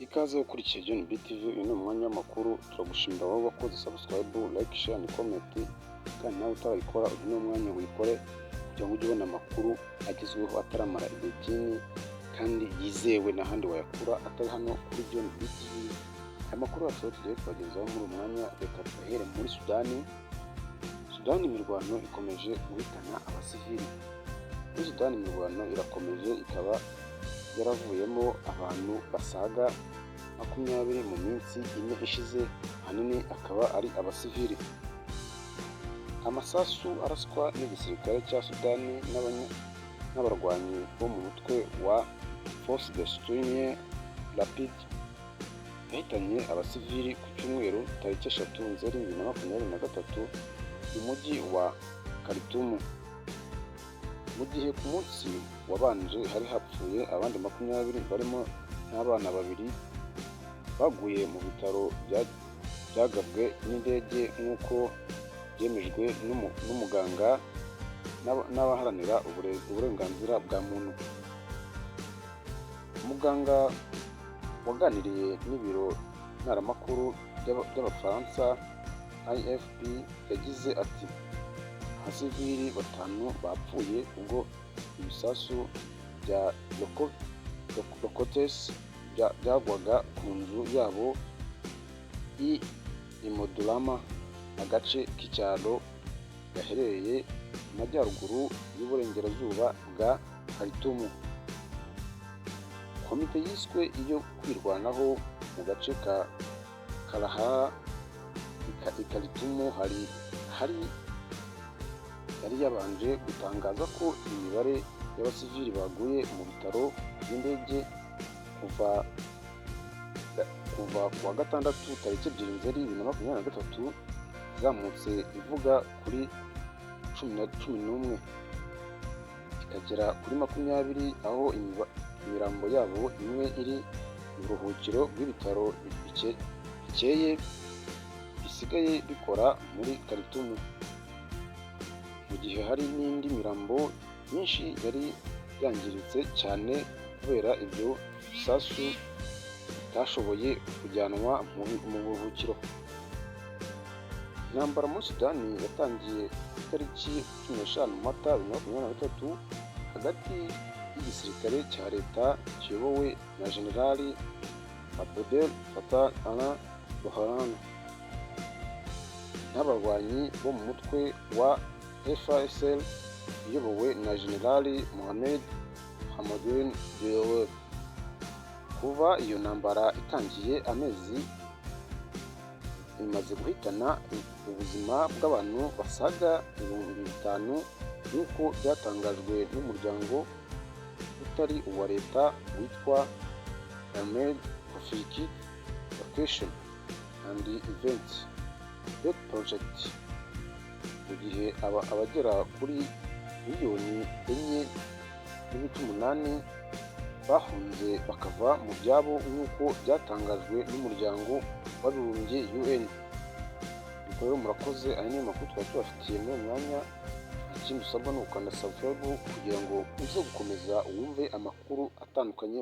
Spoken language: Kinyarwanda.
Ikaze ukurikiye John BTV, uyu ni umwanya w'amakuru. Turagushimira wowe wakoze subscribe, like, share and comment, kandi nawe utarayikora, uyu ni umwanya wikore kugira ngo ujye ubona amakuru agezweho ataramara igihe kinini kandi yizewe n'ahandi wayakura atari hano kuri John BTV. Aya makuru yacu rero tugiye kubagezaho muri uyu mwanya, reka tuyahere muri Sudani. Sudani, imirwano ikomeje guhitana abasivili. Muri Sudani imirwano irakomeje, ikaba yaravuyemo abantu basaga 20 mu minsi 4 ishize, ahanini akaba ari abasivili. Amasasu araswa n'igisirikare cya Sudani n'abarwanyi bo mu mutwe wa Force de Soutien Rapide yahitanye abasivili ku cyumweru tariki 3 Nzeri 2023 mu mujyi wa Khartoum, mu gihe ku munsi wabanje hari hapfuye abandi 20 barimo n'abana babiri baguye mu bitaro byagabwe n'indege, nk'uko byemejwe n'umuganga n'abaharanira uburenganzira bwa muntu. Umuganga waganiriye n'ibiro ntaramakuru by'Abafaransa AFP yagize ati: "Abasivili batanu bapfuye ubwo ibisasu bya roquettes byagwaga ku nzu yabo i Omdurman, agace k'icyaro gaherereye mu majyaruguru y'uburengerazuba bwa Khartoum." Komite yiswe iyo kwirwanaho mu gace ka Karaha i Khartoum hari yari yabanje gutangaza ko imibare y'abasivili baguye mu bitaro by'indege kuva ku wa gatandatu tariki 2 Nzeri 2023 izamutse ivuga kuri 11 ikagera kuri 20, aho imirambo yabo imwe iri mu buruhukiro bw'ibitaro bikeye bisigaye bikora muri Khartoum, mu gihe hari n'indi mirambo myinshi yari yangiritse cyane kubera ibyo bisasu bitashoboye kujyanwa mu buruhukiro. Intambara muri Sudani yatangiye ku itariki 15 Mata 2023 hagati y'igisirikare cya leta kiyobowe na Jenerali Abdel Fattah al-Burhan n'abarwanyi bo mu mutwe wa FSR iyobowe na Jenerali Mohamed Hamdan Dagalo. Kuva iyo ntambara itangiye amezi imaze guhitana ubuzima bw'abantu basaga 5000, nk'uko byatangajwe n'umuryango utari uwa leta witwa Armed Conflict Location and Events Data Project, mu gihe abagera kuri miliyoni 4.8 bahunze bakava mu byabo, nk'uko byatangajwe n'Umuryango w'Abibumbye UN. Ubwo rero murakoze, aya niyo makuru twari tubafitiye muri uyu mwanya. Ikindi usabwa ni ugukanda subscribe kugira ngo uze gukomeza wumve amakuru atandukanye.